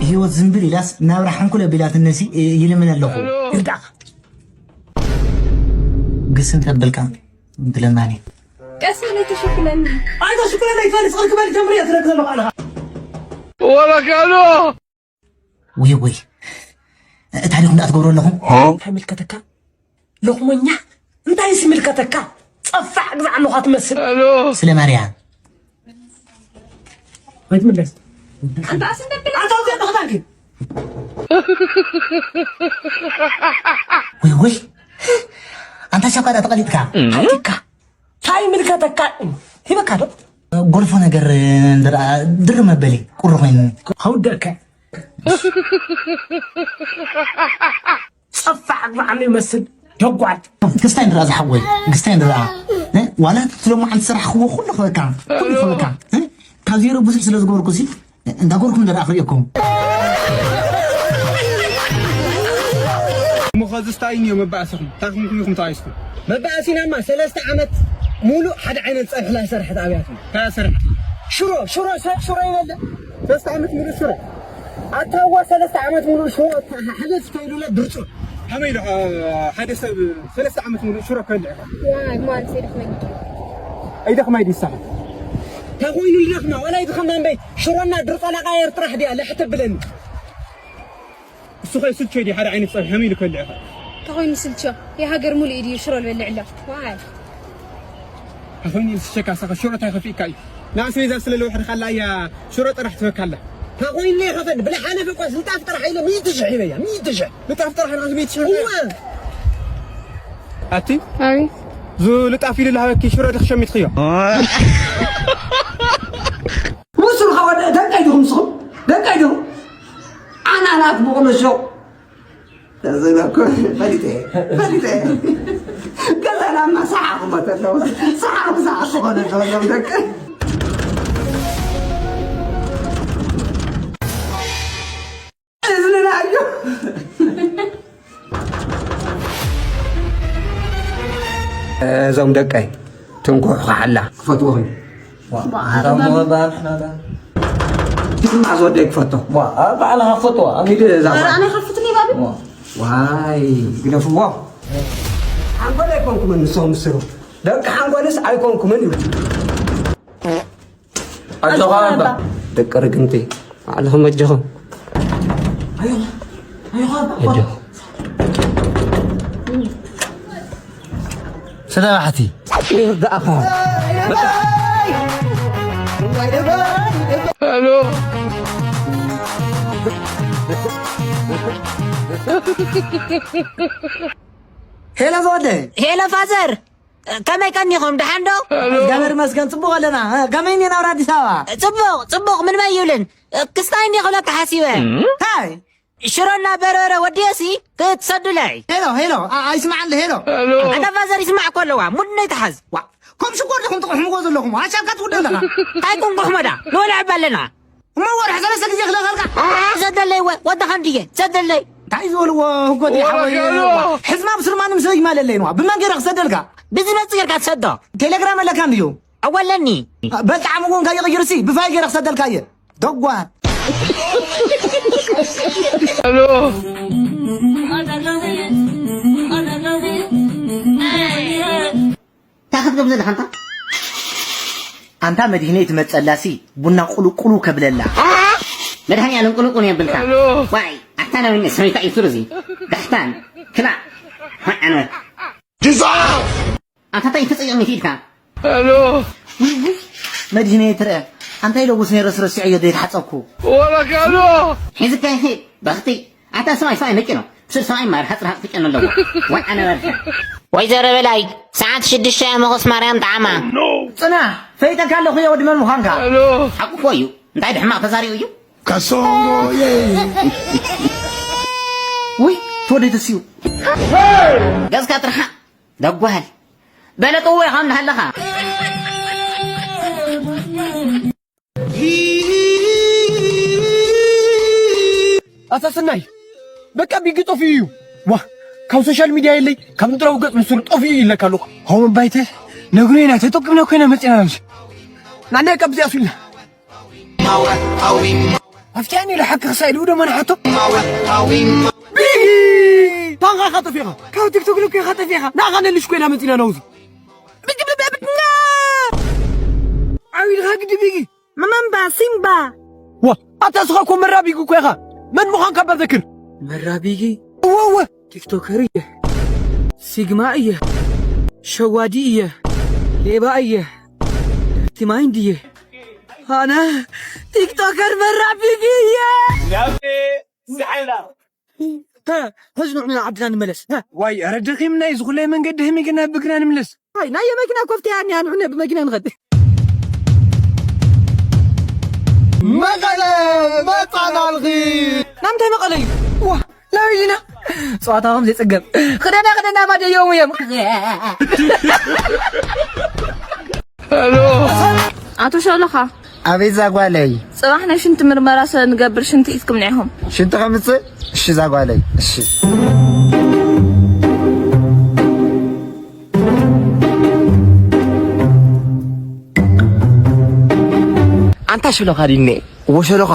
ህይወት ዝም ብል ኢላስ ናብራ ሓንኩል ኣቢላትነሲ ይልምን ኣለኹ። ይርዳእካ። ግስን ተብልካ ብለማኒ። ቀስ ኢለ ተሸኩለኒ። ኣይተሽኩለኒ፣ ካልእ ስቕል ክበል ጀምር እየ ትረክ ዘለኹ ኣለኻ። ወረካሎ ውይ ውይ፣ ታሪክ እንዳትገብሩ ኣለኹም። እንታይ ይምልከተካ? ሎኽመኛ፣ እንታይ ይምልከተካ? ጸፋዕ ግዛዕ ኣለኻ ትመስል። ስለ ማርያም ኣይትምለስ። ወይ ወይ፣ ኣንታ ሻኳዳ ተቐሊጥካ። ሓቲካ። እንታይ ይምልከተካ? ሂበካ ዶ? ጎልፎ ነገር እንድርኣ ድር መበሊ ቁሪ ኮይኑ። ከውደካ። ጸፋዕ ግዛዕ ይመስል። ደጓል። ክስታይ እንድርኣ ዝሓወይ፣ ክስታይ እንድርኣ። እ? ዋላ ትለሙ ዓንተ ስራሕ ክዎ ኩሉ ክበካ፣ ኩሉ ክበካ። እ? ካብ ዜሮ ብዙሕ ስለ ዝገበርኩ ሲ እንዳጎርኩም እንድርኣ ክርእየኩም። እሞ ኸዚ ስታይ እንዮ መባእስኹም፣ እንታይ ኹምኩም ኢኹም ተባኢስኩም? መባእሲናማ ሰለስተ ዓመት ሙሉእ ሓደ ዓይነት ጸብሒ ላሰርሐት ኣብያትና። እንታይ ሰርሐት? ሽሮ፣ ሽሮ፣ ሰብ ሽሮ ይበልዕ። ሰለስተ ዓመት ሙሉእ ሽሮ። ኣታዋ ሰለስተ ዓመት ሙሉእ ሽሮ፣ ሓደ ዝከይዱለ ድርጹ። ከመይ ኢሉ፣ እ፣ ሓደ ሰብ ሰለስተ ዓመት ሙሉእ ሽሮ ከልዕ? ዋይ፣ ማርሴ ደኽመኝ። ኣይደኽማይ ድዩ ንስኻ? እንታይ ኮይኑ ይደኽማ? ዋላ ይድኸማ እምበይ፣ ሽሮና ድርጸ ላቃየር ጥራሕ ድያ ልሕት ብለኒ። እሱ ኸ ይስልቸ ድዩ ሓደ ዓይነት ጸብሒ ከመይ ኢሉ ከልዕ ኸ? እንታይ ኮይኑ ይስልቸ? የሃገር ሙሉእ ድዩ ሽሮ ልበልዕ ኣሎ? ዋይ። እንታይ ኮይኑ ይስልቸካ? ንስኻ ሽሮ እንታይ ከፊእካ እዩ? ንኣስቤዛ ስለ ለውሕድካላ እያ ሽሮ ጥራሕ ትበካ ኣላ። እንታይ ኮይኑ ይኸፈል? ብላ ሓለፈ እኳ ዝንጣፍ ጥራሕ ኢለ ሚእቲ ሽሕ ሂበያ፣ ሚእቲ ሽሕ። ንጣፍ ጥራሕ ኢልካ ሚእቲ ሽሕ? እወ። ኣቲ? ኣቤት። ዝንጣፍ ኢሉ ዝሃበኪ ሽሮ ዲኺ ሸሚትክዮ? ውሱን ኸወደ ደቀይ ዲኹም ንስኹም? ደቀይ ዲኹም? ኣናናት ብቑልሾ። እዚ እኮ ፈሊጠ እየ፣ ፈሊጠ እየ። ገዛናማ ሰሓቑ መተ ኣለዉ። ሰሓቑ፣ ሰሓቑ ኾነ ዘለዉ ደቀይ። እዝንና እዩ። እዞም ደቀይ ትንኩሕ ኸሓላ ክፈትዎም እዩ። ዋ፣ ኣረ ኣሞ ማሚ። ባርሕና ዳ። ድማ ዝወደይ ክፈቶ። ዋ፣ ኣብ ባዕልኻ ክፈቶ። ኣብ ኢድ እዛ ጓል። ኣነ ከፍትኒ ባቢ። ዋ። ዋይ፣ ግደፍዎ። ሓንጎል ኣይኮንኩምን ንስኹም ምስሩ። ደቂ ሓንጎልስ ኣይኮንኩምን ይብል። ኣጆኻ ኣባ። ደቂ ርግምቲ፣ ባዕልኹም ኣጆኹም። ኣጆኻ። ስለ ባሕቲ። ይርዳእኻ። ሄሎ ዝወደ። ሄሎ ፋዘር፣ ከመይ ቀኒኹም? ደሓን ዶ? እግዚኣብሔር ይመስገን፣ ጽቡቕ ኣለና። ከመይ እኒኦ ናብራ ኣዲስ ኣበባ? ጽቡቕ፣ ጽቡቕ፣ ምንም ኣይብልን። ክስታይ እንዲየ ክብለካ ሓሲበ። እንታይ? ሽሮና በርበረ ወዲኤሲ ክትሰዱለይ። ሄሎ፣ ሄሎ፣ ኣ-፣ ኣይስማዕን ኣሎ፣ ሄሎ። ኣታ ፋዘር ይስማዕ እኮ ኣለዋ፣ ሙድ ነይትሓዝ። ዋ፣ ከም ሽኮር ዲኹም ትቕሕምዎ ዘለኹም? ኣሻካ ትውደ ኣለኻ። እንታይ ክንቁሕሞ ዳ? ንበልዕ እባ ኣለና። እሞ ወርሒ ሰለስተ ግዜ ክልእኸልካ? ክሰደለይ ወ-፣ ወድኻ እንድየ፣ ሰደለይ። እንታይ ዝበልዎ ህጎት ይሓወይ? ወረጋሎ። ሕዝማ ብስርማን ምስ ይማለለይ ነዋ። ብመን ገይረ ክሰደልካ? ብዝመጽእ ጌርካ ትሰዶ። ቴሌግራም ኣለካ እንድዩ? ኣወለኒ። በል ጣዕሙ እውን ከይቕይርሲ ብፋይ ገይረ ክሰደልካ እየ። ደጓ። ሄሎ። እንታይ ክትገብር ዘለኻ ኣንታ? ኣንታ መድህነይ ትመጸላሲ ቡና ቁሉቁሉ ከብለላ። መድሃኒ ኣለም ቁሉቁሉ የብልካ። ዋይ ኣታ ናብኒ ሰበይታ እዩ ሱር እዚ። ዳሕታን ክላ። ሆይ ኣንወር። ኣታ እንታይ ተጸይቑ ሚት ኢድካ? ሄሎ። መድህነይ ትርአ። ኣንታይ ለውስ ነይረ ስረሲዐዮ ዘይተሓጸብኩ። ወረካሎ። ሒዝካ ይኸይድ በኽቲ። ኣታ ሰብኣይ ሰብኣይ መቂኖ ስር ሰብኣይ ማር ሓፅር ሓፅ ክጨኑ ኣለዎ። ዋይ ኣነበርካ። ወይዘሮ በላይ ሰዓት ሽዱሽተ እየ መኾስ ማርያም ጣዕማ። ጽናሕ ፈይጠካ ኣለኹ እየ ወዲ መን ምዃንካ። ሄሎ። ሓቁ እኮ እዩ። እንታይ ድሕማቕ ተዛሪቡ እዩ። ካሶንጎዬ። ውይ ተወደይ ተስዩ። ገዝካ ጥርሓ ደጓል በለጥዎ ኢኻ እንዳሃለኻ። ኣታ ሰናይ በቃ ቢጊ ጠፊኡ እዩ። ዋ ካብ ሶሻል ሚድያ የለይ ካብ ምድራዊ ገጽ ምስሉ ጠፊኡ እዩ ኢለካ ኣለኹ። ሆም ባይተ ነግሮና ተጠቂምና ኮይና መጺና ናምሽ ናንዳ ቀብዚ ኣሱልና ኣፍትያኒ ኢሉ ሓቂ ክሳይ ኢሉ ደሞ ንሓቶ። ቢጊ! ታንኻ ኢኻ ጠፊኻ? ካብ ቲክቶክ ልኮ ኢኻ ጠፊኻ? ንዓኻ ነልሽ ኮይና መፂና ናውዚ። ዓው ኢልካ ግዲ ቢጊ። መመንባ ሲምባ። ዋ፣ ኣታ እስኻ እኮ መራቢጊ እኮ ኢኻ። መን ምዃንካ እባ ዘክር። መራቢጊ? እወ፣ እወ። ቲክቶከር እየ። ሲግማ እየ። ሸዋዲ እየ። ሌባ እየ። ዳርቲ ማይንድ እየ። ኣነ ቲክቶከር መራቢጊ እየ። ናቤ ዝዓይና። ሀ፣ ሕዚ ንዑ ናብ ዓድና ንመለስ። ሀ። ዋይ፣ ኧረ ደኺምና እዩ። ዝኹለይ መንገዲ ህሚግና ብግና ንምለስ። ኣይ፣ ናይ መኪና ኮፍታ እያ እኒኣ፣ ንዑ ብመኪና ንኸድ። መቐለ መጻናልኺ። ናምንታይ መቐለ እዩ? ዋ፣ ናበይ ዲና? ጸዋታ ከም ዘይጸገብ። ክደና፣ ክደና፣ ማደዮም እዮም። ኣቶ ሸሎኻ፣ ኣቤት ዛጓለይ። ጽባሕ ናይ ሽንቲ ምርመራ ስለ ንገብር ሽንቲ ኢትኩም ንዒኹም። ሽንቲ ከምጽእ? እሺ ዛጓለይ፣ እሺ። ኣንታ ሸሎኻ ዲኔ? እዎ ሸሎኻ።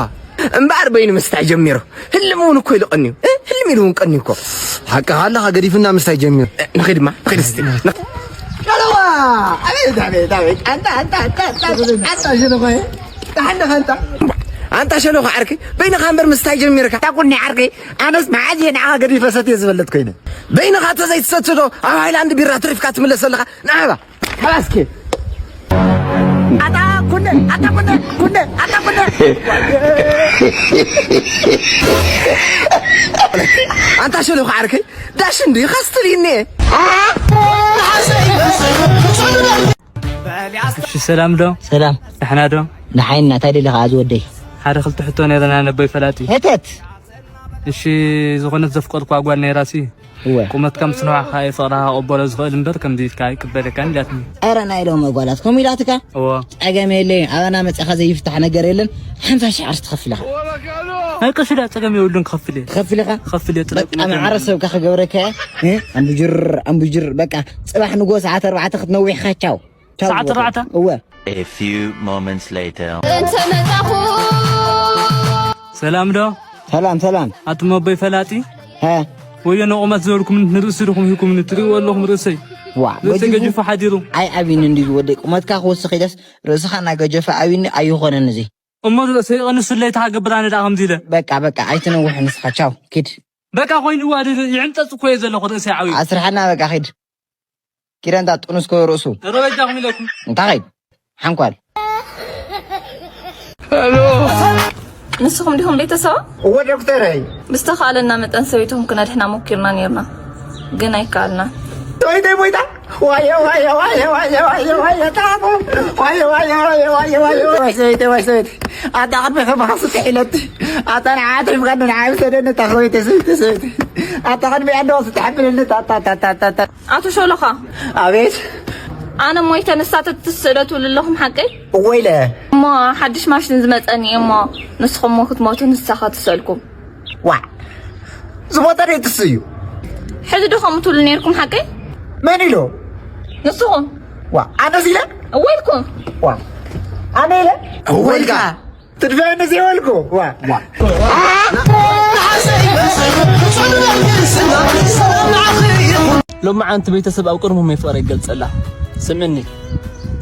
እምበኣር በይኑ ምስታይ ጀሚሩ። ህልም እውን እኮ ኢሉ ቀንዩ። እ? ህልም ኢሉ እውን ቀንዩ እኮ። ሓቅኻ ኣለኻ፣ ገዲፉና ምስታይ ጀሚሩ። እ፣ ንኺድ ድማ፣ ንኺድ እስቲ። ሸሎኻ! ኣቤት፣ ኣቤት፣ ኣቤት። ኣንታ፣ ኣንታ፣ ኣንታ፣ ኣንታ፣ ኣንታ ሸሎኻ፣ እ? ደሓን ዲኻ ኣንታ? ኣንታ ሸሎኻ ዓርከይ፣ በይንኻ እምበር ምስታይ ጀሚርካ። ኣታ ኩኒ ዓርከይ፣ ኣነስ መዓዝ እየ ንዓኻ ገዲፈ ሰትየ ዝፈልጥ ኮይነ? በይንኻ ተዘይትሰቲ ዶ ኣብ ሃይላንድ ቢራ ትሪፍካ ትምለስ ዘለኻ? ንዓባ። ሓላስኪ። ኣታ ኩነ፣ ኣታ ኩነ፣ ኩነ፣ ኣታ ኩነ። ኣንታ ሸሎኻ ዓርከይ፣ ዳሽን ድዩ ካስትል እኔ? እሺ፣ ሰላም ዶ? ሰላም። ደሕና ዶ? ደሓይና፣ እንታይ ደሊኻ ኣዚ ወደይ? ሓደ ክልተ ሕቶ ነይረና ነቦይ ፈላጢ። ሕተት። እሺ፣ ዝኾነት ዘፍቀርኳ ጓል ነይራሲ። እወ። ቁመትካ ምስ ነዋሕካ እየ ፍቕርኻ ክቕበሎ ዝኽእል እምበር ከምዚ ኢልካ ኣይቅበለካን ኢላትኒ። ኧረ ናይ ሎሚ ጓላት ከምኡ ኢላትካ? እወ። ጸገም የለይ፣ ኣባና መጺኻ ዘይፍታሕ ነገር የለን። ሓምሳ ሺሕ ዓርስ ትኸፍል ኢኻ። ናይ ቀሺ ድኣ ጸገም የብሉን፣ ክኸፍል እየ። ትኸፍል ኢኻ? ክኸፍል እየ፣ ጥራይ በቃ ቁመት ማዕረ የብሉን። ሰብካ ክገብረካ እየ። እ? ኣምቡጅር፣ ኣምቡጅር፣ በቃ ጽባሕ ንጎ ሰዓት ኣርባዕተ ክትነዊሕካ፣ ቻው። ቻው ሰዓት ኣርባዕተ? እወ። A few moments later. እንተ መጻኹ። ሰላም ዶ? ሰላም፣ ሰላም። ኣቱም ኣቦይ ፈላጢ? ሀ? ወዮ ንቑመት ዝበልኩም ንርእሲ ዲኹም ሂብኩምኒ፣ ትርእይዎ ኣለኹም ርእሰይ። ዋ፣ ርእሰይ ገዲፉ። ገዲፉ ሓዲሩ። ኣይ፣ ኣብይኒ እንዲ ዝወደይ፣ ቁመትካ ክወስኽ ኢለስ ርእስኻ እናገጀፈ ኣብይኒ ኣይኾነን እዚ። እሞ ርእሰይ ቀንሱለይ፣ ተሓገብር ኣነ ደኣ ከምዚ ኢለ። በቃ፣ በቃ፣ ኣይትነውሕ ንስኻ፣ ቻው፣ ኪድ። በቃ፣ ኮይኑ፣ ዋ፣ ድ-፣ ይዕምጸጽ እኮ እየ ዘለኹ፣ ርእሰይ ዓብዩ። ኣስርሐና፣ በቃ፣ ኪድ። ኪድ ኣንታ ጥኑስ እኮ ርእሱ። ኧረ በጃኹም ኢለኩም። እንታይ ኸይድ? ሓንኳል። ንስኹም ዲኹም ቤተሰባ? እወ ዶክተረይ። ብዝተኻእለና መጠን ሰበይትኹም ክነድሕና ሞኪርና ኔርና፣ ግን ኣይከኣልናን። ሰበይተይ ሞይታ? ዋየ፣ ዋየ፣ ዋየ፣ ዋየ፣ ዋየ፣ ዋየ፣ ጣዕሙ። ዋየ፣ ዋየ፣ ዋየ፣ ዋየ፣ ዋየ፣ ዋየ፣ ሰበይተይ፣ ዋይ ሰበይተይ። ኣታ ቅድሚ ከማኻ ስጥሕ ኢለት። ኣታ ንዓ ኣትሪፍካ ንዓ ይውሰደኒ፣ እታ ሰበይተይ፣ ሰበይተይ፣ ሰበይተይ። ኣታ ቅድሚ ኣንዶ ስጥሕ ብለኒ፣ ታ፣ ታ፣ ታ፣ ታ፣ ታ፣ ታ። ኣቶ ሸሎኻ። ኣቤት። ኣነ ሞይተ ንሳ ተትስእሎ ትብሉ ኣለኹም ሓቀይ? እወ ኢለ። እሞ ሓድሽ ማሽን ዝመጸኒ እየ እሞ ንስኹም እሞ ክትሞቱ ንሳ ኸትስእልኩም። ዋ። ዝሞተ ደይ ትስዩ? ሕዚ ዶ ከምኡ ትብሉ ነይርኩም ሓቀይ? መን ኢሉ? ንስኹም። ዋ፣ ኣነስ ኢለ? እወ ኢልኩም። ዋ። ኣነ ኢለ? እወ ኢልካ። ትድፈኒ ዘይበልኩ። ዋ፣ ዋ። ሎማዓንቲ ቤተሰብ ኣብ ቅድሞም እየ ፍቕረይ ይገልጸላ። ስምዕኒ፣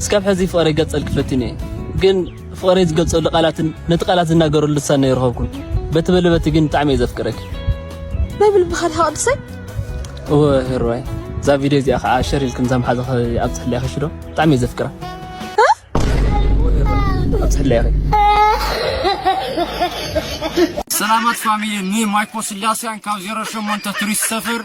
እስካብ ሕዚ ፍቕረይ ይገልጸልኪ ፈቲነ እየ። ግን ፍቕረይ ዝገልጸሉ ቃላትን ነቲ ቃላት ዝናገረሉ ልሳን ኣይረኸብኩን። በቲ በሊ በቲ ግን ብጣዕሚ እየ ዘፍቅረኪ። ናይ ብልብኻ ድኻ ቅዱሰይ? እወ፣ ሄርዋይ። እዛ ቪድዮ እዚኣ ከዓ ሸር ኢልክን እዛ መሓዛኺ ኣብፅሕለይ ኸሽ ዶ? ብጣዕሚ እየ ዘፍቅራ። እ? ኣብፅሕለይ ኸ። ሰላማት ፋሚሊ፣ ኒ ማይኮ ስላሴያን ካብ ዜሮ ሸሞንተ ቱሪስት ሰፈር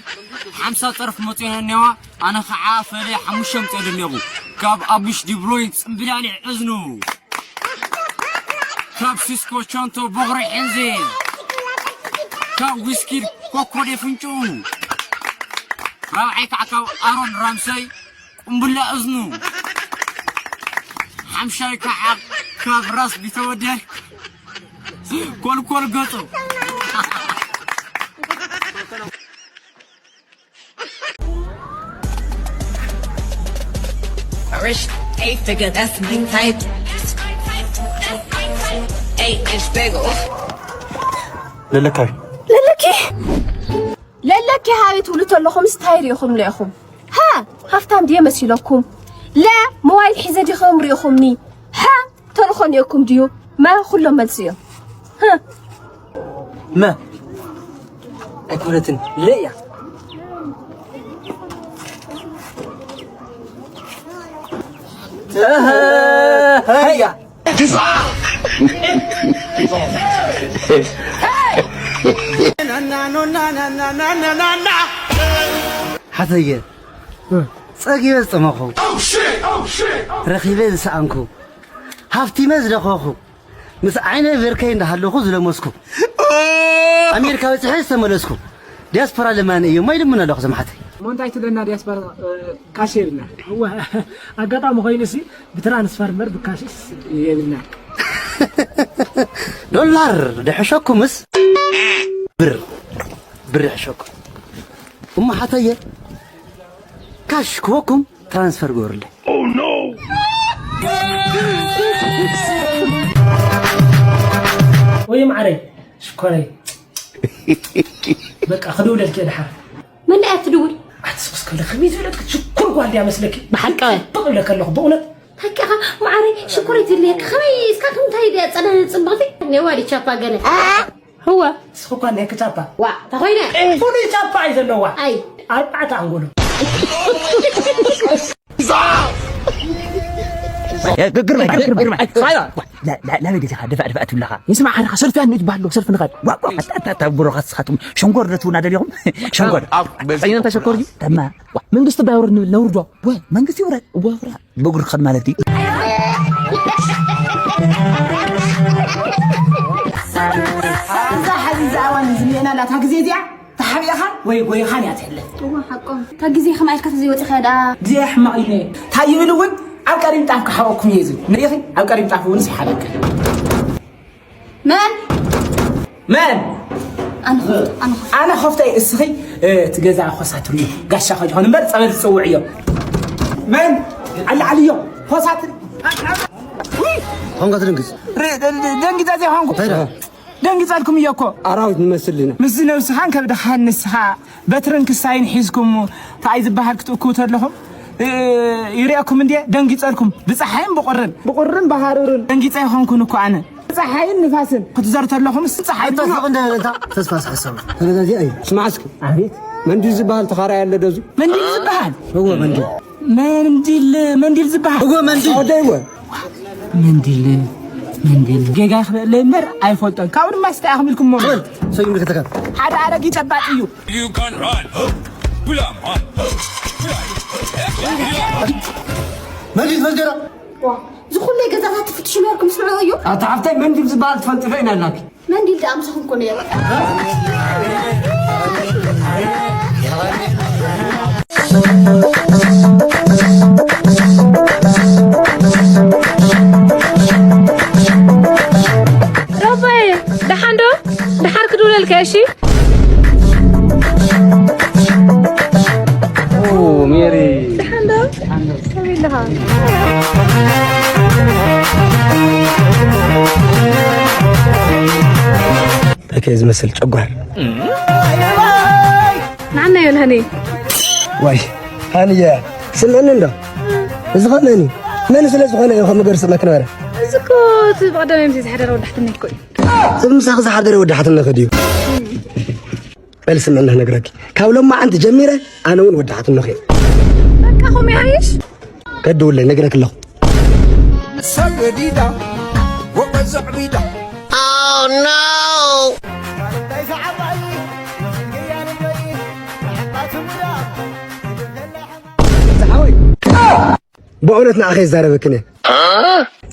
ሓምሳ ጠርፍ መፂኦና እኒዋ። ኣነ ኸዓ ፈለይ ሓሙሽተ ኣምፅኤ ኣለኹ። ካብ ኣቡሽ ዲብሮይን ፅምብላሊዕ እዝኑ፣ ካብ ሲስኮ ቻንቶ ቦኽሪ ሕንዚ፣ ካብ ዊስኪድ ኮኮዴ ፍንጭኡ፣ ራብዓይ ከዓ ካብ ኣሮን ራምሰይ ቁምብላ እዝኑ፣ ሓምሻይ ከዓ ካብ ራስ ቢተወደድ ኮልኮል ገጹ። Rich, eight figure, that's my type. Eight inch bagel. ለለካዩ ለለኪ ለለኪ ሃበይ ትብሉ ተለኹም ስታይ ሪኢኹም ኢኹም? ሃ፣ ሃፍታም ድየ መሲለኩም? ለ፣ ሞባይል ሒዘ ዲኹም ሪኢኹምኒ? ሃ፣ ተልኾ ኔኩም ድዩ? መ፣ ኩሎም መልሲ እዮም። ሃ። መ፣ ኣይኮነትን፣ ለ እያ። ተሀ፣ ሀያ። ሓተየ፣ ጸጊበ ዝጠመኹ፣ ረኺበ ዝሰኣንኩ፣ ሃፍቲመ ዝደኸኹ፣ ምስ ዓይነ በርከይ እንዳሃለኹ ዝለመስኩ፣ ኣሜሪካ በጺሐ ዝተመለስኩ፣ ዲያስፖራ ለማኒ እዩ እሞ ይልምኖ ኣለኹ ሰማዕተይ። እሞ እንታይ ትብለና ዲያስፖራ፣ እ፣ ካሽ የብልና። እወ፣ ኣጋጣሚ ኮይኑሲ ብትራንስፈር እምበር ብካሽስ የብልና። ዶላር ድሕሸኩምስ ብር፣ ብር ይሕሸኩም። እሞ ሓተየ ካሽ ክወኩም ትራንስፈር ግበሩለይ። ወይ ማዕረይ ሽኮረይ፣ በቃ ክድውለልኪ እየ ድሓር። መን ደኣ ትድውል? ኣትስኩስ ከለ ከመይ ዝበለትኪ ሽኩር ጓል ድያ መስለኪ? ብሓቂ? ጽብቕ እብለኪ ኣለኹ ብእውነት። ሓቂኻ ማዕረይ ሽኮረይ ትብለኪ ከመይ እስካ ከምታይ ድያ ጸነ ጽብቕቲ? ኔዋ ዲቻፓ ገለ። ህወ። ንስኺ እኳ እንዲኺ ቻፓ። ዋ፣ ተኾይነ። ፍሉይ ቻፓ እዩ ዘለዋ። ኣይ። ኣርባዕተ ኣንጎሎ። ግርማይ፣ ግርማይ፣ ግርማይ። ላ-፣ ላ-፣ ላበይ ገዚኻ ደፋእ ደፋእ ትብለኻ? ይስማዕ፣ ሓደኻ ሰልፊ ኣንድ ይትበሃል ኣሎ፣ ሰልፊ ንኸድ። ዋ፣ ዋ፣ ኣታ፣ ኣታ፣ ኣታ፣ ብሩኻት ንስኻትኩም ሸንኮር ዶ ትብና ደሊኹም? ሸንኮር። ኣብ፣ ኣብ፣ ጸይኖም ተሸኮር እዩ? ተማ። ዋ፣ መንግስቲ ባይወርድ ንብል ነውርዶ? ወይ፣ መንግስቲ ይውረድ። እዋ፣ ውረድ። ብእግሩ ክኸድ ማለት እዩ። እዛ ሓዚ እዛ እዋን ዝኒአና ኣላ፣ እታ ግዜ እዚኣ ተሓቢእኻን ወይ ጎይኻን እያ ትሕለፍ። እዋ፣ ሓቆም። እታ ግዜ ከምኣ ኢልካ ተዘይወፂኻ ደኣ። ግዜ ሕማቕ እዩ ነይሩ። እንታይ ይብል እውን ኣብ ቀሪብ ጣፍ ክሓበኩም እየ ዝብል። ንሪኢኺ፣ ኣብ ቀሪብ ጣፍ እውን ይሓበካ። መን? መን? ኣነ ኸፍቶ፣ ኣነ ኸፍቶ። ኣነ ኸፍቶ እየ፣ እስኺ፣ እ፣ እቲ ገዛ ኾሳትሪ እዩ። ጋሻ ከጅኾን እምበር ጸበል ትጽውዕ እዮም። መን? ኣለ ዓልዮ፣ ኾሳትሪ። ኾንካ ትድንግጽ? ረ-፣ ደ-፣ ደ-፣ ደንጊጸ ዘይኾንኩ። እንታይ ደኣ? ደንጊጸልኩም እየ እኮ። ኣራዊት ንመስል ኢና። ምስዚ ነብስኻን ከብድኻን ንስኻ በትርን ክሳይን ሒዝኩም፣ እንታይ ዝበሃል ክትእክቡ ተለኹም፣ እ፣ ይርእየኩም እንድየ፣ ደንጊጸልኩም። ብጸሓይን ብቑርን። ብቑርን ብሃሩርን። ደንጊጸ ኣይኾንኩን እኮ ኣነ። ጸሓይን ንፋስን ክትዘሩ ተለኹምስ ጸሓይ ኣታ ብሎ። ስቕ እንደ በል እንታ ተስፋ ስሕሰብ። ስለዚ ኣይ ስማዕ እስኪ። ኣቤት። መንዲል ዝበሃል ተኻራይ ኣለ ዶ እዚ? መንዲል ዝበሃል? እወ መንዲል። መንዲል፣ መንዲል ዝበሃል? እወ መንዲል። ኣደ እወ። መንዲል፣ መንዲል ጌጋ ክበለ እምበር ኣይፈልጦን። ካብኡ ድማ ስታይ ኢኹም ኢልኩሞ። ትበል፣ ሰዩም ልክተካ። ሓደ ኣረጊት ጨባጥ እዩ። You can run. Pull up, man. መንዲል ፈልገራ። ዝኹሉ ገዛታት ትፍትሹ ነበርኩም፣ ስምዑ እዩ። ኣታ ሓፍተይ፣ መንዲል ዝበሃል ትፈልጢ ዶ ኢና ኢልናኪ? መንዲል ደኣ ምሳኹም ኮነ እየ። ሮባይ፣ ደሓን ዶ? ደሓር ክድውለልካ፣ እሺ? ኦ፣ ሜሪ። ደሓን ዶ? ከመይ ኣለኻ? እንታይ ከ ዝመስል ጨጓር? ንዓና እዮ ንሃኒ። ዋይ፣ ሃንየ፣ ስምዕኒ እንዶ። እዚ ኸ መን እዩ? መን ስለ ዝኾነ እዩ ከምኡ ገይሩ ስመክ ነበረ? እዚ እኮ እቲ ብቐደም እዮም ዝሓደረ ወዳሕትኒ እኮ እዩ። እዚ ምሳኺ ዝሓደረ ወዳሕትኒ ኸ ድዩ? በል ስምዕኒ ክነግረኪ። ካብ ሎማዓንቲ ጀሚረ ኣነ እውን ወዳሕትኒ ኸ። በቃ ኸም ይሃይሽ። ከድውለይ ነግረክ ኣለኹ። ሰገዲዳ ወቀዘዕ ቢዳ። Oh no! ዝሓወይ፣ ብእውነት ንዓኸ ይዛረበክን እየ።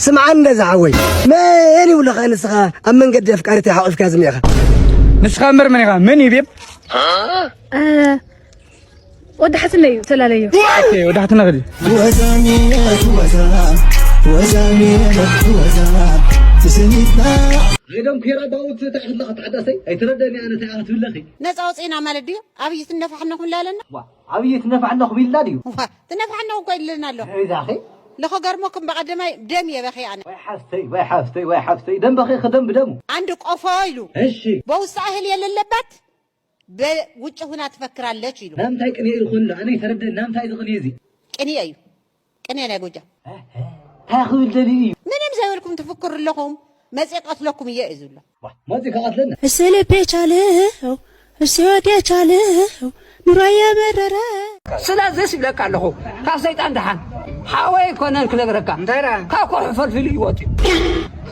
ስምዓኒ እንዳ ዝሓወይ፣ መን ይብሉኻ ንስኻ ኣብ መንገዲ ኣፍቃሪተይ ሓቑፍካ ዝኒኤኻ? ንስኻ እምበር መን ኢኻ? መን እዩ ቤብ? እ፣ ወዲ ሓትነ እዩ፣ ተላለዮ። ኦኬ፣ ወዲ ሓትነ ክዲ። ወዛም የት ወዛም፣ ወዛም የት ወዛም፣ ትስኒትና። I don't care about ታሕላ ተዓዳሰይ፣ ኣይትረደኒ ኣነ እንታይ ክትብለኺ። ነፃ ወፂና ማለት ድዩ? ኣብይ ትነፋሕነኹም ላለና? ዋ፣ ኣብይ ትነፋሕነኹም ኢልና ድዩ? ዋ፣ ትነፋሕነኹም እኮ ኢልና ኣሎ። እዛኺ ለኸገርመኩም በቐደማይ ደም የበኺ ኣነ። ወይ ሓፍተይ ወይ ሓፍተይ ወይ ሓፍተይ ደም በኺ ከደም ብደሙ። አንድ ቆፎ ይሉ እሺ በውስጥ እህል የሌለበት በውጭ ሁና ትፈክራለች ይሉ። ናምታይ ቅኔ ኢልኩን ኣነ ይተረደ ናምታይ ዝቕኔ እዚ ቅኔ እዩ ቅኔ ናይ ጎጃም እንታይ ክብል ደልዩ እዩ ምንም ዘይበልኩም ትፍክሩ ኣለኹም መፅእ ቀትለኩም እየ እዩ ዝብሎ። ሞት ከቐትለና እስልብ የቻለው እስወት የቻለው ኑሮ የመረረ ስለዚስ ይብለካ ኣለኹ ካብ ሰይጣን ደሓን ሓወይ ኣይኮነን ክነግረካ እንታይ ደኣ ካብ ኮሑ ፈልፊሉ ይወጥ እዩ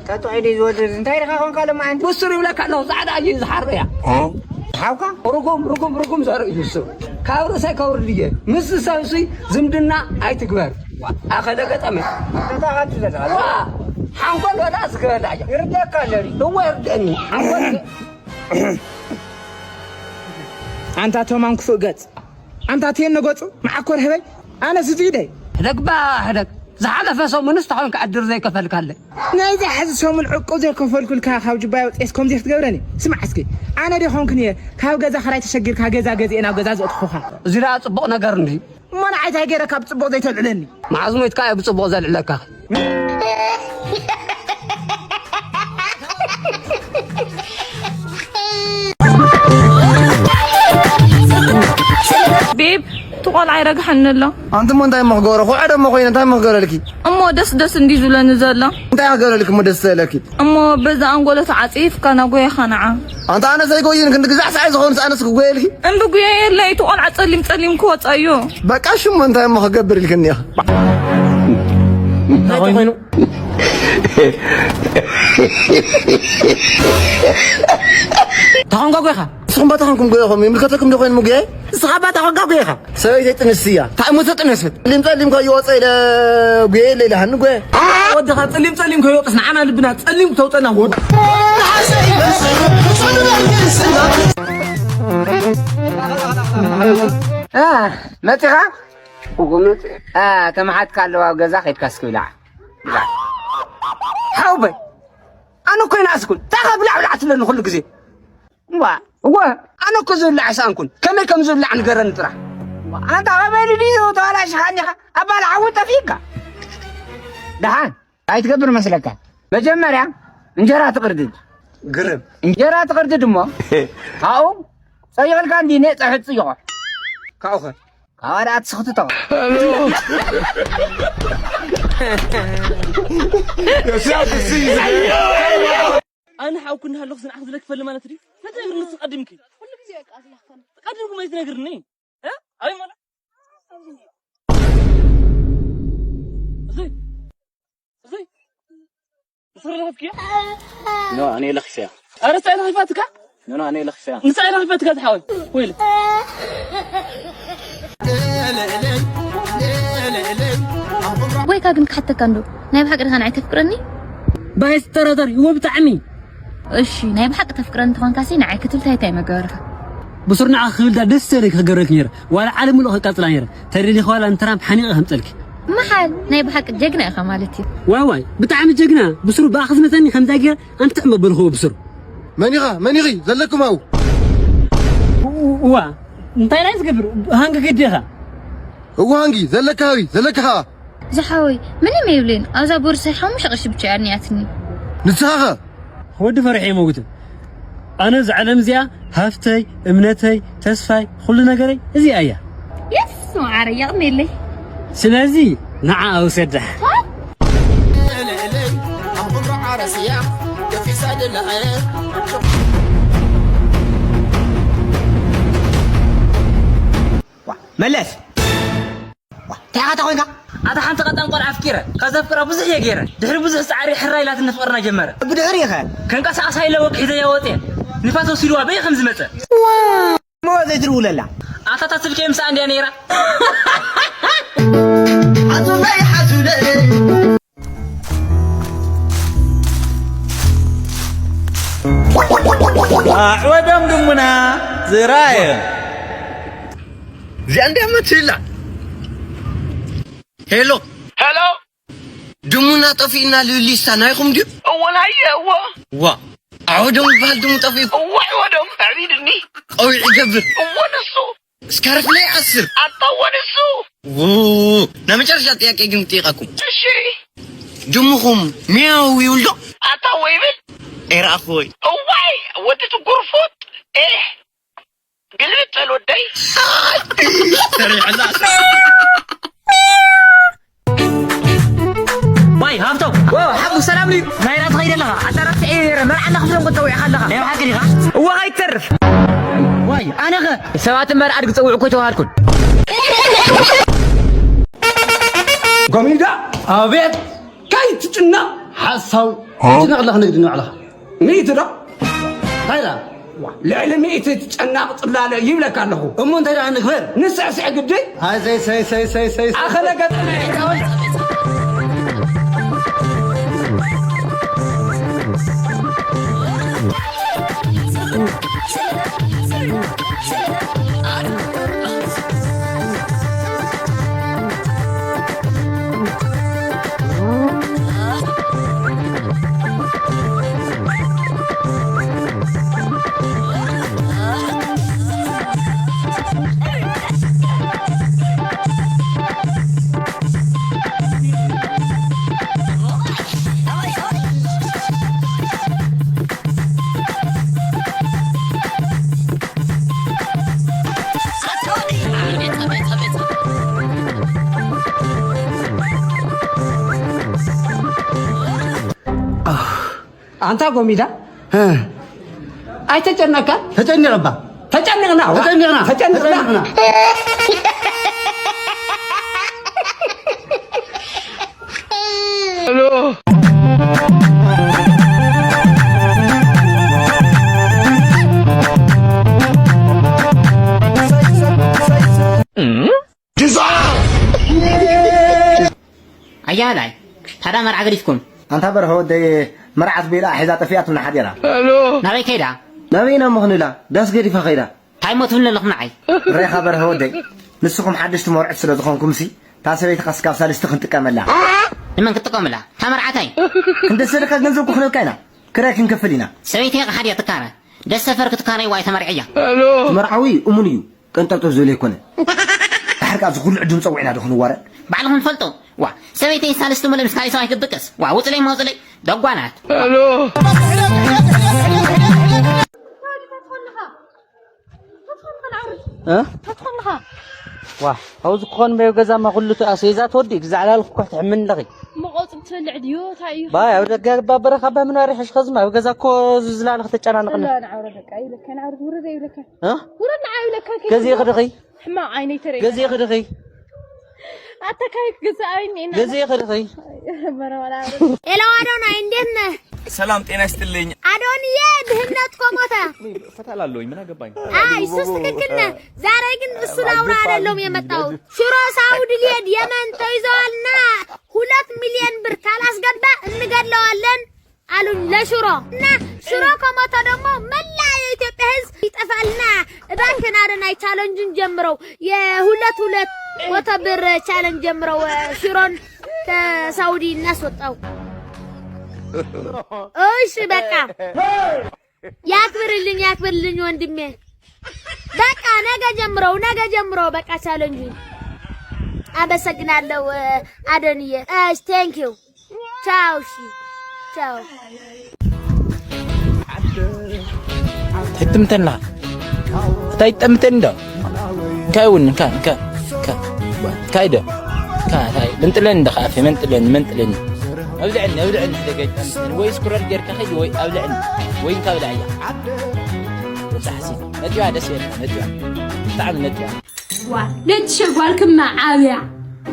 ተጥዒዱ እዩ ዝወድድ እንታይ ኢልካ ኮንካ ሎማዓንቲ ብስሩ ይብለካ ኣለኹ ፃዕዳ እዩ ዝሓርበያ ሓውካ ርጉም ርጉም ርጉም ዘርኢ እዩ እሱ ካብ ርእሰይ ከውርድ እየ ምስ ዝሰብሲ ዝምድና ኣይትግበር ኣኸለ ገጠመ ሓንጎል ወላ ዝገበላ እያ ይርደካ ኣለኒ እወ ይርደኒ ሓንጎል ኣንታ ቶማን ክፉእ ገጽ ኣንታ ቴኖ ገጹ መዓኮር ህበይ ኣነስ እዚ ኢደይ ሕደግባ ሕደግ ዝሓለፈ ሰሙንስ ተኾንካ ዕድር ዘይከፈልካለይ ናይዚ ሕዚ ሰሙን ዕቁብ ዘይከፈልኩልካ ካብ ጅባይ ወፅኤስ ከምዚ ክትገብረኒ ስማዕ እስኪ ኣነ ዶ ኾንክን እየ ካብ ገዛ ክራይ ተሸጊርካ ገዛ ገዚኤ ናብ ገዛ ዘእትኹኻ እዚ ደኣ ፅቡቕ ነገር እንድዩ እሞ ንዓይ እንታይ ገይረ ካብ ፅቡቕ ዘይተልዕለኒ? መዓዝ ሞይትካ እየ ብፅቡቕ ዘልዕለካ? ቤብ እቲ ቆልዓ ይረግሐኒ ኣሎ ኣንቲ እሞ እንታይ እሞ ክገብሮ ኩዐ ደሞ ኮይነ እንታይ እሞ ክገብረልኪ እሞ ደስ ደስ እንዲ ዝብለኒ ዘሎ እንታይ ክገብረልኪ እሞ ደስ ዘለኪ እሞ በዛ ኣንጎሎ ተዓፂፍካ ናጎየኻ ንዓ ኣንታ ኣነ ዘይጎይን ክንዲ ግዛዕ ሰዓይ ዝኾንስ ኣነስ ክጎየልኪ እምቢ ጉያ የለ እቲ ቆልዓ ፀሊም ፀሊም ክወፃ እዩ በቃ ሽሞ እንታይ እሞ ክገብር ኢልክኒ ኢኻ እንታይ ኮይኑ ተኾንካ ጎይኻ ንስኹም ባታ ኮንኩም ጎይኹም ይምልከተኩም ዶ ኮይኑ ምጉያይ ንስኻ ባታ ኮንካ ጎይኻ ሰበይተይ ጥንስቲ እያ ታእምቶ ጥነሰት ጸሊም ጸሊም ከይወፀ ኢለ ጉየ ኢለ ኢልሃኒ ጉየ ወድኻ ጸሊም ጸሊም ከይወፅስ ንዓና ልብና ጸሊም ክተውፀና ወድ መፂኻ ተመሓትካ ኣለዋ ኣብ ገዛ ከይድካ እስኪ ብላዕ ሓውበይ ኣነ እኮ ይንኣስኩን ታኻ ብላዕ ብላዕ ትብለኒ ኩሉ ግዜ እዋ እወ ኣነ እኮ ዝብላዕ ኣይሰኣንኩን ከመይ ከም ዝብላዕ ንገረኒ ጥራሕ ኣንታ ከመይ ድዩ ተባላሽኻኒ ኢኻ ኣባል ሓዊ ጠፊእካ ደሓን ኣይትገብር መስለካ መጀመርያ እንጀራ ትቕርድድ ግርም እንጀራ ትቕርድድ እሞ ካብኡ ፀይቕልካ እንዲነ ፀብሒ ትፅይቖ ካብኡ ኸ ካብኣ ደኣ ትስኽትቶ ኣነ ሓውኩ እናሃለኹ ዝንዓኽ ዝለክ ፈሊ ማለት ድዩ? ተትነግርኒ እስኺ ቀዲምኪ። ኩሉ ግዜ በቃ ዝላኽፈኒ። ቀዲምኩም ኣይትነግርኒ። እ? ኣበይ ማለት? ኣብዚ እኒኦ። እዚ? እዚ? ንስኺ ለኺፍክዮ? ኖ፣ ኣነ ለኺፈያ። ኣረ ንሳ እያ ለኺፋትካ? ኖ፣ ኖ፣ ኣነ ለኺፈያ። ንሳ እያ ለኺፋትካ ዝሓወይ። ወይለ። ጎይካ ግን ክሓተካ እንዶ ናይ ብሓቂ ዲኻ ንዓይ ተፍቅረኒ? ባይስ ጠረጠር ይዎ ብጣዕሚ እሺ ናይ ብሓቂ ተፍቅረኒ እንተኾንካሲ ንዓይ ክትብል ታይ ታይ መገበርካ? ብሱር ንዓኺ ክብል ዳ ደስ ዝበለኪ ክገብረልኪ ነይረ ዋላ ዓለም ሙሉእ ከቃፅላ ነይረ ተደሊኺ ዋላ ንትራምፕ ሓኒቐ ከምፀልኪ መሓል ናይ ብሓቂ ጀግና ኢኻ ማለት እዩ። ዋይ ዋይ ብጣዕሚ ጀግና ብሱሩ ብኣኺ ዝመተኒ ከምዛ ገይረ ኣንትዕ መበልኽዎ ብሱሩ መን ኢኻ መን ኢኺ ዘለኩም ኣብኡ እዋ እንታይ ናይ ዝገብር ሃንግ ግዲ ኢኻ እዋ ሃንጊ ዘለካ ሃቢ ዘለካ ኸኣ ዝሓወይ ምንም የብለይን ኣብዛ ቦርሳይ ሓሙሽተ ቅርሺ ብቻ እያ እኒኣትኒ። ንስኻኸ? ወዲ ፈርሐ ይመውት ኣነ እዛ ዓለም እዚኣ ሃፍተይ እምነተይ ተስፋይ ኩሉ ነገረይ እዚኣ እያ። የስ መዓረይ የቕኔለይ። ስለዚ ንዓኣ ውሰዳ። መለስ እንታይ ኢኻ ተኾይንካ ኣታ ሓንቲ ቀጣን ቆልዓ ኣፍቂረ ካብ ዘፍቅራ ብዙሕ እየ ገይረ ድሕሪ ብዙሕ ፃዕሪ ሕራ ኢላትኒ ፍቅርና ጀመረ ብድሕሪኡ ኸ ከንቀሳቀሳ ኢለ ወግሕ ሒዘያ ወፅየ ንፋስ ወሲድዋ በይ ከም ዝመፀ እሞ ዘይትርውለላ ኣታ እታ ስልከይ ምስኣ እንድያ ነይራ ሓዙለይ ሓዙለይ ኣዕወዶም ድሙና ዝራየ እዚኣ እንድያ መትላ ሄሎ ሄሎ ድሙና ጠፊእና ልብሊስታ ናይኹም ድዩ እዎ ናየ እዎ ዋ ኣዕወዶም ዝበሃል ድሙ ጠፊኡ እዎ ኣዕወዶም ኣዕቢድኒ ቀዊዕ ይገብር እዎ ንሱ ስካርፍ ናይ ዓስር። ኣታ ወንሱ። ው፣ ናይ መጨረሻ ጥያቄ ግን ክጥይቐኩም። እሺ። ጅሙኹም ሚያው ይብል ዶ? ኣታ ወይ ብል። ኣይረኣኹ ወይ። እዋይ፣ ወዲ ትጉርፉጥ። ኤህ፣ ግልብጥ በል ወደይ። ሰሪሕላ። ዋይ፣ ሃብቶም። ዎ፣ ሓቡ ሰላም ድዩ? ናይ ራት ኸይደ ኣለኻ? ኣታ ራት ስዒረ ነይረ፣ መርዓ እንዳኽፍሎም ክትፀውዕኻ ኣለኻ። ናይ ብሓቂ ዲኻ? እወ፣ ኸይትተርፍ። ዋይ፣ ኣነኸ? ሰባት እምበር ኣድጊ ፀውዑ እኮ ኣይተባሃልኩን። ጎሚዳ፣ ኣቤት፣ ከይትጭነቕ ሓሳዊ። ትጭነቕ ኣለኻ ንግዲ ንባዕልኻ። ሚእቲ ዶ? እንታይ ኢላ? ልዕሊ ሚእቲ ትጨናቕ ጽላለ ይብለካ ኣለኹ። እሞ እንታይ ደኣ ንግበር? ንስዕስዕ ግዲ? ኣይ፣ ሰይ፣ ሰይ፣ ሰይ፣ ሰይ፣ ሰይ፣ ሰይ። ኣኸለ ገጠመ። ኣንታ ጎሚዳ፣ እ። ኣይተጨነቅካ? ተጨኒቕባ። ተጨኒቕና፣ ዋ። ተጨኒቕና። ተጨኒቕና። ተጨኒቕና። ኣያላይ፣ ታዳ መርዓ ገዲፍኩም? ኣንታ በርሀ ወደይ፣ መርዓት ቤላ ሒዛ ጠፊኣትና ሓዲራ። ናበይ ከይዳ? ናበይ ኢና እሞ ክንብላ? ዳስ ገዲፋ ከይዳ። እንታይ እሞ ትብሉ ኣለኹም ንዓይ? ሬኻ በርሀ ወደይ፣ ንስኹም ሓደሽቲ መርዑት ስለ ዝኾንኩምሲ፣ እታ ሰበይትኻ እስካብ ሳልስቲ ክንጥቀመላ። ንመን ክትጥቀሙላ? እታ መርዓታይ? ክንደሰልካ ገንዘብ ክኽነልካ ኢና። ክራይ ክንከፍል ኢና። ሰበይተይ ኸሓድያ ትካረ። ደስ ሰፈር ክትካረይ ዋይ ተመርዕያ። መርዓዊ እሙን እዩ። ቀንጠብጠብ ዝብል ኣይኮነ። ድሓር ከኣ እዚ ኩሉ ዕድም ጸዊዕና ዶ ክንዋረድ? ባዕልኹም ትፈልጡ። ዋ፣ ሰበይተይ ሳልስቲ ሙሉእ ምስ ካልእ ሰብኣይ ክትድቅስ። ዋ፣ ውጽለይ መውጽለይ ደጓናት። እ? ዋ፣ ኣብዚ ክኾን በዮ ገዛማ ኩሉ እቲ ኣስቤዛ ትወዲ፣ ግዛዕ ላልኩ እኳ ትሕምን ኣለኺ። መቆጽ ትበልዕ ድዩ? እንታይ እዩ? ባይ፣ ኣብ ደገ ባበረ ካባ ምን ኣሪሕሽ ኸዝማ፣ ኣብ ገዛ እኮ ዝዝላለ ከተጨናንቕና። ሰላም፣ ንዓውረ በቃ፣ ይብለካ፣ ንዓውረ ውረድ ይብለካ። እ? ውረድ ንዓ ይብለካ፣ ከይትውረድ። ገዜ ክድኺ። ሕማቕ ዓይነይ ተረይ። ገዜ ክድኺ። ኣተካይ ግዛኣይ ኔና። ገዜ ክድኺ። መረዋላ። ሄሎ ኣዶናይ፣ እንዴት ነህ? ሰላም ጤና ይስጥልኝ። አዶንዬ፣ ድህነት ኮሞተ። ፈታ ላለሁኝ፣ ምን አገባኝ? አይ፣ እሱስ ትክክል ነህ። ዛሬ ግን እሱ ላውራ አይደለም የመጣሁት። ሽሮ ሳውዲ ሊሄድ የመን ተይዘዋልና ሁለት ሚሊዮን ብር ካላስገባ እንገድለዋለን አሉኝ ለሽሮ። እና ሽሮ ከሞተ ደግሞ መላ የኢትዮጵያ ሕዝብ ይጠፋልና። እባክህን አዶናይ ቻለንጁን ጀምረው፣ የሁለት ሁለት መቶ ብር ቻለንጅ ጀምረው፣ ሽሮን ከሳውዲ እናስወጣው። እሺ በቃ። ያክብርልኝ፣ ያክብርልኝ ወንድሜ። በቃ ነገ ጀምረው፣ ነገ ጀምረው በቃ ቻለንጁ። አመሰግናለሁ አዶንዬ። እሺ፣ ቴንክ ዩ። ቻው፣ እሺ። ቻው። ትጥምተና። እንታይ ትጠምተን እንዶ? ካይ እውን፣ ካ፣ ካ፣ ካ፣ ካይ ዶ? ካ፣ ካይ፣ መንጥለን እንዶ፣ ካፌ፣ መንጥለን፣ መንጥለን። ኣብልዕኒ፣ ኣብልዕኒ፣ ደገ ጠምተን። ወይ ስኩረር ጌርካ ኸይድ፣ ወይ ኣብልዕኒ። ወይ እንካ ብልዓያ። ብጣዕሲ። ነጥቢያ ደስ ይብል፣ ነጥቢያ። ብጣዕሚ ነጥቢያ። ዋ፣ ነቲ ሸጓልክማ ዓብያ።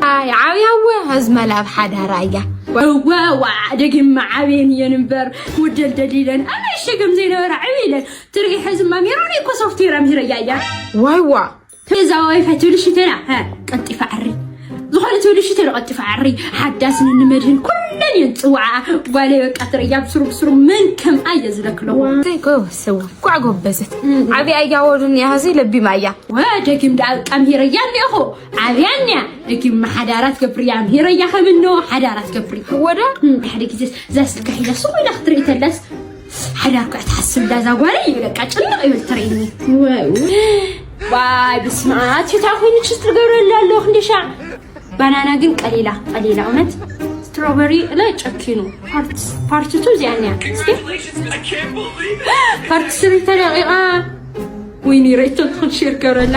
ኣይ፣ ዓብያ እወ፣ ሀዝመላ ኣብ ሓዳራ እያ። እወ፣ ዋ፣ ደጊማ ዓብየን እየን እምበር፣ ውደልደል ኢለን፣ ኣበይ ሸገም ዘይነበራ ዕብ ኢለን። ትርኢ፣ ሕዝማ ሜሮን እኮ ሶፍትዌር ኣምሂረያ እያ። ዋይ፣ ዋ። እዛ ዋይፋይ ትብልሽ እንተና፣ ሀ፣ ቀልጢፋ ዓሪ። ዝኾነ ትብልሽ እንተና ቀልጢፋ ዓሪ። ሓዳስ ንንመድህን ኩለን እየን ጽዋዓ። ጓለይ በቃ ትርእያ ብስሩ ብስሩ መን ከምኣ እየ ዝለክሎ። ዋይ፣ ጎበዝ ሰው። ኳዕ ጎበዘት። እም። ዓብያ እያ ወዱን እያ፣ ሀዚ ለቢማ እያ። ወደጊም ደኣ ቀምሂረያ እኒአኹ። ዓብያ እኒያ። ደጊም ሓዳራት ገብርያ፣ ኣምሂረያ ከምኖ ሓዳራት ገብሪ። ወደ? እም፣ ሓደ ግዜ እዛ ስልካ ሒዛ ሱቕ ኢላ ክትርኢ ተላስ፣ ሓዳር እኮ እያ ትሓስብ እዛ ጓለይ፣ ይብለካ፣ ጭንቕ ይብል ትርእይኒ። ወ-፣ ወ-፣ ዋይ ብስመ ኣብ ሽታ ኮይኑ ችስ ትገብረላ ኣለኹ እንደ ሻዕ። ባናና ግን ቀሊላ ቀሊላ እውነት። ስትሮበሪ እለ ጨኪኑ። ፓርት ቱ እዚኣ እኒያ እስኪ። ፓርት ስሪ ተለቂቓ። ወይኒ ሬቶ ትኹን ሼር ገብረላ።